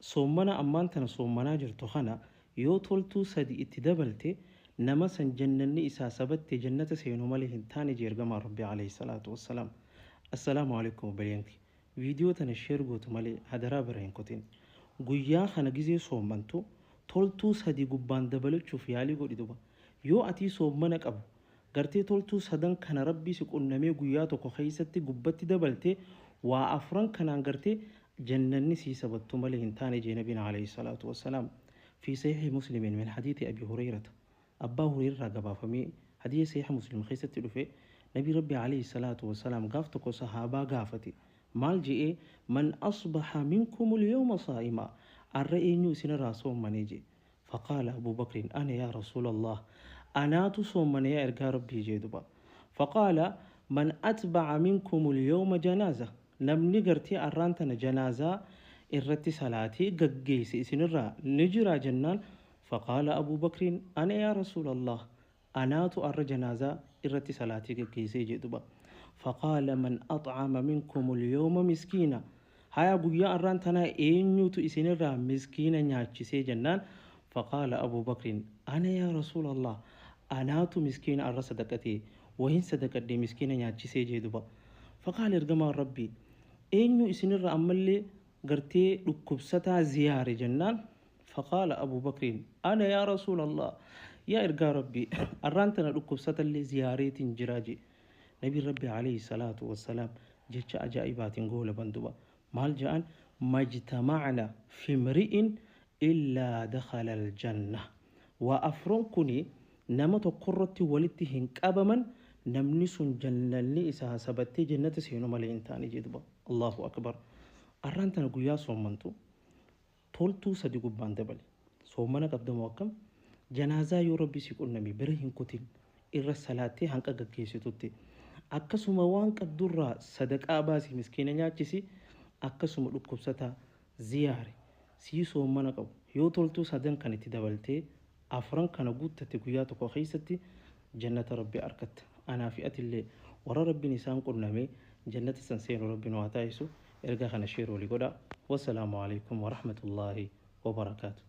Soommana ammaan tana soommanaa jirtu kana yoo toltuu sadi itti dabalte, nama san jannanni isaa sabatte jannata seenu malee hin taane jee ergamaan Rabbii alayhi salaatu wassalaam. Assalaamu alaikum obboleeyyanti. Viidiyoo tana share gootu malee hadaraa bira hin kutin. Guyyaa kana gizee soommantu toltuu sadi gubbaan dabalachuuf yaalii godhi duba. Yoo atii soommana qabu gartee toltuu sadan kana Rabbii si qunnamee guyyaa tokko keessatti gubbatti dabalte, waa afran kanaan gartee jannanni sii sabattu malee hin taane jee nabiin alayhi salaatu wassalaam. Fi sahihi Muslimin min hadiisi Abi Hurayrata, Abbaa Hureyraa gabaafamee hadiisa sahiha Muslim keessatti dhufe, nabii Rabbi alayhi salaatu wassalaam gaaf tokko sahaabaa gaafate. Maal je'ee? Man asbaha minkum alyawma saa'ima, arra eenyu isinirraa soommane jee. Faqaala Abu Bakrin, ana yaa Rasuulallah, anaatu soommane yaa ergaa Rabbii jee duba. Faqaala, man atba'a minkum alyawma janaaza, namni gartee arraan tana janaazaa irratti salaatee gaggeesse isinirraa ni jiraa jennaan, faqaala Abu Bakrin, ana yaa Rasuulallah, anaatu arra janaazaa irratti salaatii gaggeessee jee duba. Faqaala, man ax'ama minkum alyawma miskiina, haya guyyaa arraan tanaa eenyutu isinirraa miskiina nyaachisee jennaan, faqaala Abu Bakrin, ana yaa Rasuulallah, anaatu miskiina arra sadaqatee wahin sadaqadhe miskiina nyaachisee jee duba. Faqaala ergamaan Rabbii, eenyu isinirra ammallee gartee dhukkubsataa ziyaare jennaan, faqaala Abu Bakrin, ana yaa Rasuulallah, yaa ergaa Rabbii, arraan tana dhukkubsatallee ziyaareetiin jiraa jee. Nabiin Rabbi alayhi salaatu wassalaam jecha ajaa'ibaatiin goolaban duba. Maal ja'an? Majtamacna fi mri'in illaa dakhala aljanna. Waa afran kuni nama tokkorratti walitti hin qabaman, namni sun jannanni isaa sabattee jannata seenu malee hin taane jee duba. Allahu akbar. Arraan tana guyyaa soommantu toltuu sadi gubbaan dabali. Soommana qabdamoo akkam? Janaazaa yoo Rabbi si qunname bira hin kutin, irra salaattee hanqa gaggeessitutti. Akkasuma waan qabdurraa sadaqaa baasi, miskiina nyaachisi, akkasuma dhukkubsataa ziyaare. Sii soommana qabu yoo toltuu sadan kan itti dabaltee afran kana guuttatte guyyaa tokko keessatti jannata Rabbi argatta. Anaa fi atillee warra Rabbiin isaan qunname jannata san seenu Rabbi nu haa taasisu. Ergaa kana share walii godhaa. Wassalaamu alaikum warahmatullaahi wabarakaatu.